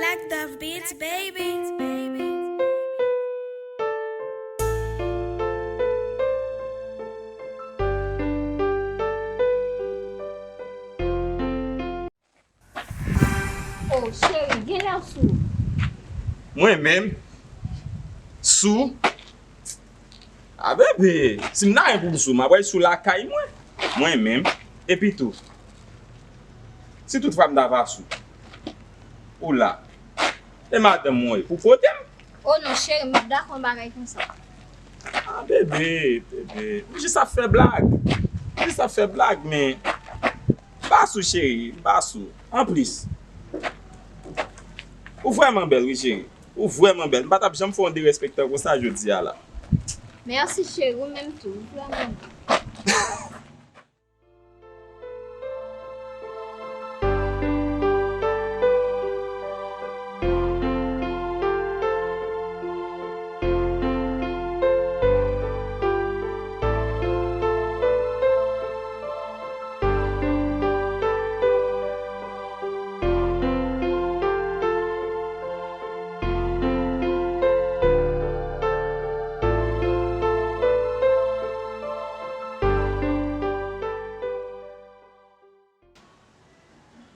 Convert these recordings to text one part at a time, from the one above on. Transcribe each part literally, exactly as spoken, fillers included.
Black Dove Beats, baby. Oh, cheri, genlè w sou. Mwen menm? Sou? A bebe, si m ta gen pou m sou, m ap al sou lakay mwen. Mwen menm. Epi tou, si toutfwa m ta va sou, ou la, e madanm mwen pou kote m? Oh non, cheri, m p dakò yon bagay konsa. A bebe, bebe, m jis ap fè blag. M jis ap fè blag, men m pa sou, cheri, m pa sou. Anplis, ou vrèman bèl, wi, cheri. Ou vrèman bèl. M pa t ap janm fè w derespektan konsa jodi a la. Mèsi, cheri, ou menm tou. Ou vrèman bèl.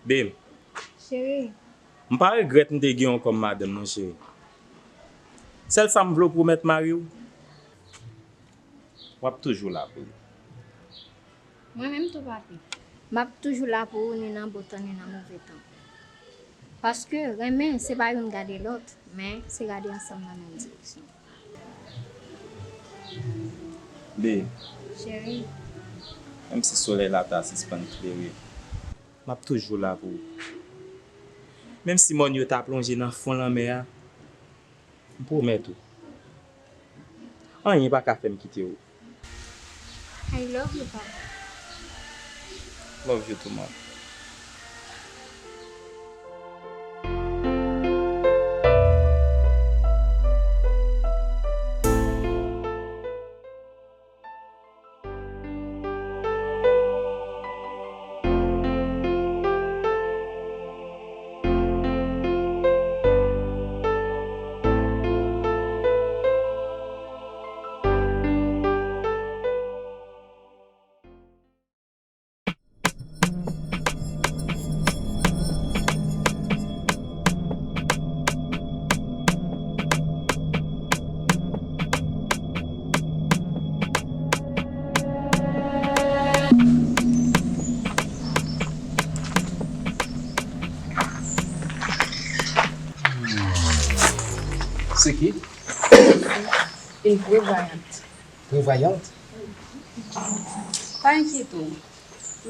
Babe. Cheri. M pa regrèt m te gen w kòm madanm non, cheri. Sèl sa m vle w pwomèt mari w, w ap toujou la pou li. Mwen menm tou, papi. M ap toujou la pou ou, ni nan bon tan, ni nan move tan. Paske renmen, se pa youn gade lòt, men se gade ansanm nan menm direksyon. Babe. Cheri. Menm si solèy la ta sispann klere, m ap toujou la pou ou. Menm si mòn yo ta plonje nan fon lanmè a, m pwomèt ou, anyen pa ka fè m kite ou. I love you, papa. Love you too, man. Se ki? Une prévoyante. Prevayant? Pa enkyete w.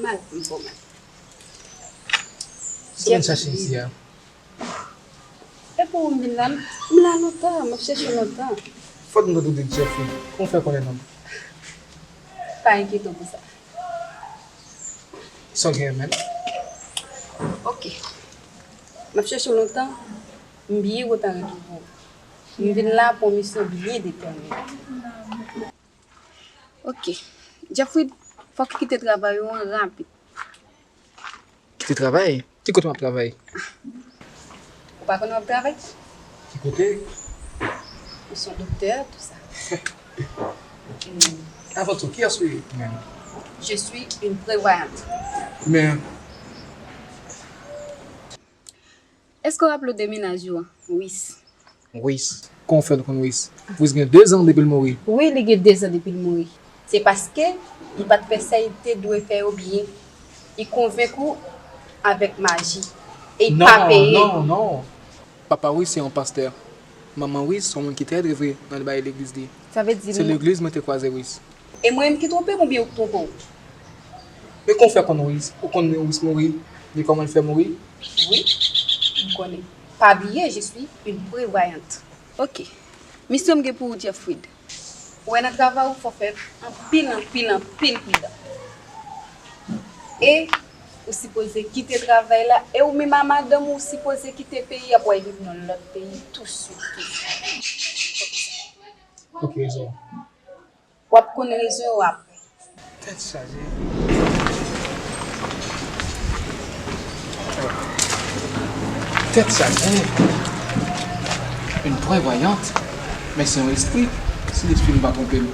M al pou m pwomèt. Sa w vin chache isi a? E pou ou m vin la, m la lontan, m ap chèche w lontan. Fòk m tande w di Jeffrey. Kòman w fè konnen non m? Pa enkyete w pou sa. Sa w genyen menm? Oke. M ap chèche w lontan, m byen kontan retwouve w. M vin la pou yon misyon byen detèmine. Oke. Jeffrey, fòk ou kite travay ou an rapid. Kite travay? Ki kote m ap travay? Ou pa konnen w ap travay? Ki kote? Ou se yon doktè, tou sa. Avan tou, kiyès ou ye menm? Je suis une prévoyante. Men. Èske w raple w de mennaj ou an, Wis? Wis. Kòman w fè konn Wis? Wis gen dezan depi l mouri. Wi, li gen dezan depi l mouri. Se paske li pa t fè sa li te dwe fè yo byen. Li konvenk ou avèk maji. E li pa peye. Non, non, non. Papa Wis se yon pastè. Manman Wis se yon moun ki trè devwe nan bagay legliz li. Sa vle di... Se legliz mwen te kwaze Wis. E mwen menm ki twonpe m oubyen ou k twonpe w? Men kòman w fè konn Wis? Ou konn jan Wis mouri? Ni kòman l fè mouri? Wi, m konnen. Pa bliye, je suis une prévoyante. Oke. Misyon m gen pou ou, Jeffrey. Ou wè nan travay ou, fò w fè anpil, anpil, anpil pridan. E ou sipoze kite travay la, e ou menm a madanm ou sipoze kite peyi a pou w al viv nan lòt peyi touswit, touswit. Oke, rezon. W ap konn rezon yo apre. Tèt chaje. Tèt chaje. Une prèvoyante. Men se yon espri, si lespri m pa twonpe m.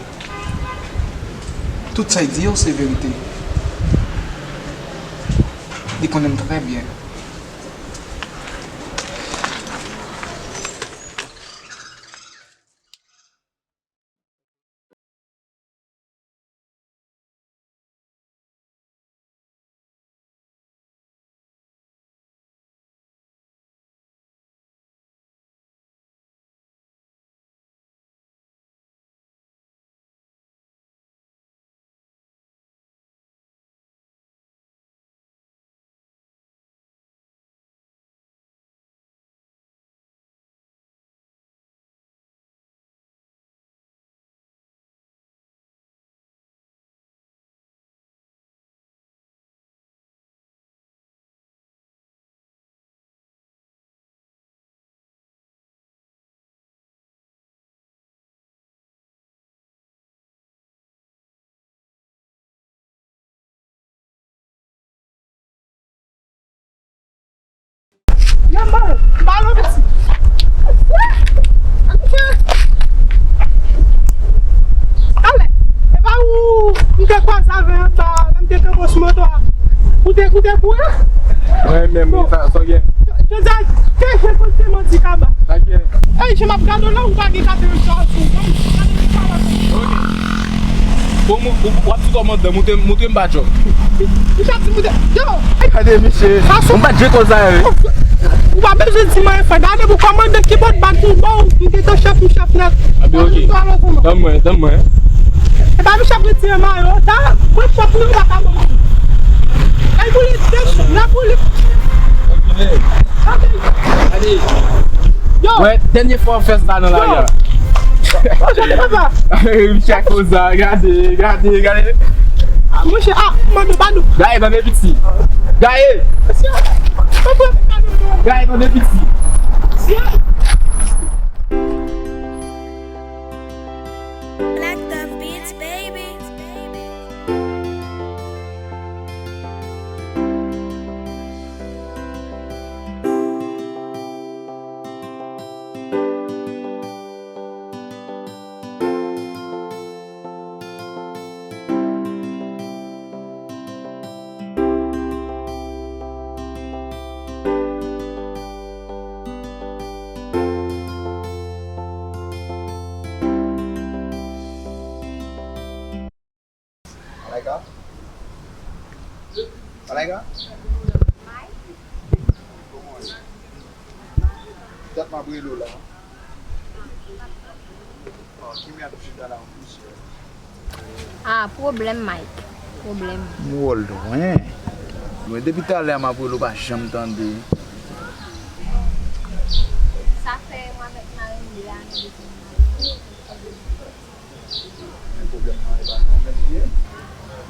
Tout sa l di yo se verite. Li konnen m trè byen. Yon bal, bal ou piti. Talè, e pa ou m te kwaze avè anba lè m te kanpe sou moto a. Ou te, ou te kouri? Mwen menm, wi, sa, sa w gen? Jodi a, te jen konn se manti kaba. Sa k gen? Ey, jan m ap gade w la, ou pa gen katreven sou ou. Ok. Bon, mou-, ou, w ap di kòmandan, moute, moute m pa djòb. Misye ap di moute. Yo! Gade, misye. Sa sou. M pa t jwe koz la, wi. Ou pa bezwen di mwen, frè. Gade pou kòmandan ki bòt bag pou ba w. M te tan chèf, m chèf nèt. A, ben, ok. Tann mwen, tann mwen. E pa misye ap retire mayo. Ta, mwen pwòp, nou pa ka manti. Ay, boule, dèch, la boule. Gade. Yo. Wè, dènye fwa w fè sa nan lari a. Yo. Misye ak koz la, gade, gade, gade. Ah, monchè, ah, mande, mande. Gaye, ban m piti. Gaye. Gaye, ban m piti. Black Dove Beats, baby. Malaika? Malaika? Dat m ap rele w la. Bon, ki mèt chita la, monchè? Ah, pwoblèm, Mike. Pwoblèm. M wè w lwen. Lwen. Depi talè a m ap rele w, pa janm tande. Sa fè mwen avèk mari m de ane depi nou marye. Men pwoblèm nan, e pa nan ou menm li ye?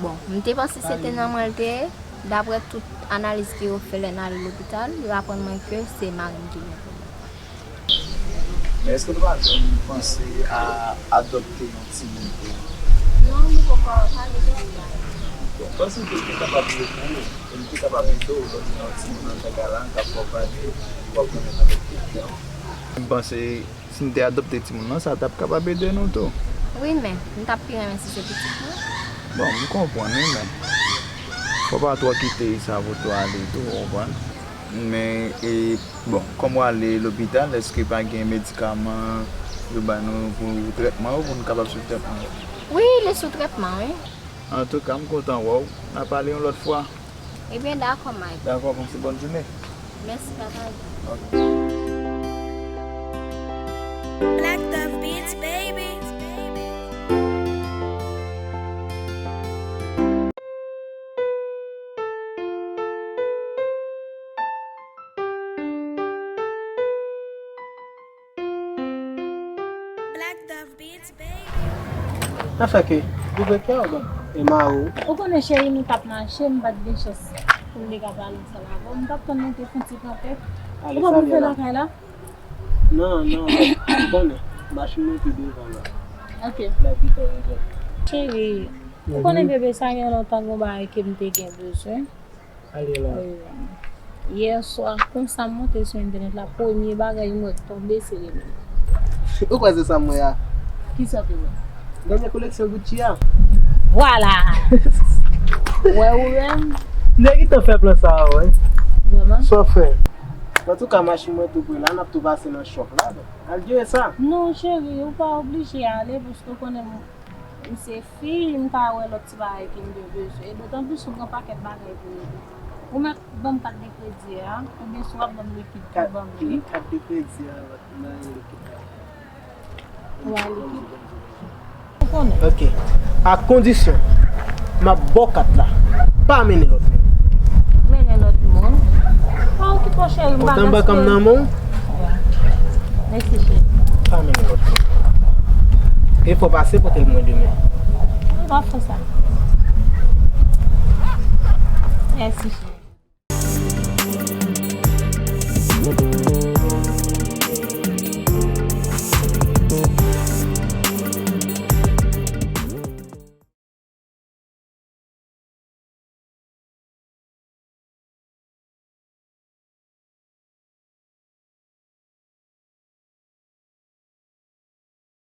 Bon, m te panse se te nan mwen l te ye. Daprè tout analiz ke yo fè lè n ale lopital, yo aprann mwen ke se mari m ki gen pwoblèm. Men èske nou pa janm panse a adopte yon timoun tou? Non, nou poko pale de bagay. Bon, panse ke li te kapab yo pou ou, e li te kapab ede w lè w gen yon timoun nan kay la, k ap fè w pale, w ap renmen avèk tout kè w. M panse si n te adopte timoun nan, sa t ap kapab ede nou tou. Wi, men m t ap pi renmen si se pitit mwen. Bon, m konprann, wi, men fò pa twò kite sa voto ale tou, ou konprann? Men, e, bon, kòm w ale lopital, èske pa gen medikaman yo ba nou pou trètman ou, pou nou kapab swiv trètman ou? Wi, li sou trètman, wi. Antouka, m kontan wè w. N a pale yon lòt fwa. Ebyen, dakò, Mike. Dakò, pase bòn jounen. Mèsi, papay. Ok. Black Dove Beats, baby. Black Dove Beats, baby. Sa fè ke, ouvè kè w, bon, e mari w. Ou konnen, cheri, nou t ap mache, m pa t gen chans pou m te ka pale ansanm avè w. M t ap tann nou te fè yon ti kanpe. Ou pa pou fè lakay la? Non, non, ou konnen, machin mwen pi devan la. Ok. L ap vin rezèl. Cheri, ou konnen bebe sa gen lontan gon bagay ke m te gen bezwen. Ale la. Wi. Yè swa, konsa m monte sou entènèt la, premye bagay m wè tonbe se Remy. Ou kwè se sa m wè a? Kisa w te wè? Dènye koleksyon Gucci a. Vwala! Wè ou menm? Nèg ki t ap fè plan sa a, wè. Vrèman? Sa w fè? Antouka, machin mwen tou pre la, n ap tou pase nan shop la. Al jere sa. Non, cheri, ou pa oblije ale, paske w konnen m, m se fi, m ka wè lòt ti bagay ke m te bezwen. E dotan plis, ou gen yon pakèt bagay pou regle. Ou mèt ban m kat de kredi a, oubyen si w ap ban m likid, ou ban m li. Kat de kredi a, nan likid la. Ou a likid. Ou konnen. Ok. A kondisyon, m ap ba w kat la. Pa mennen lòt moun. Mennen lòt moun. Pa okipe w, cheri, m pa gaspiye. Kontan ban kòb nan men w? Mèsi, cheri. Pa mennen lòt moun. E fò pase pote l mwen demen. M pa fè sa. Mèsi, cheri.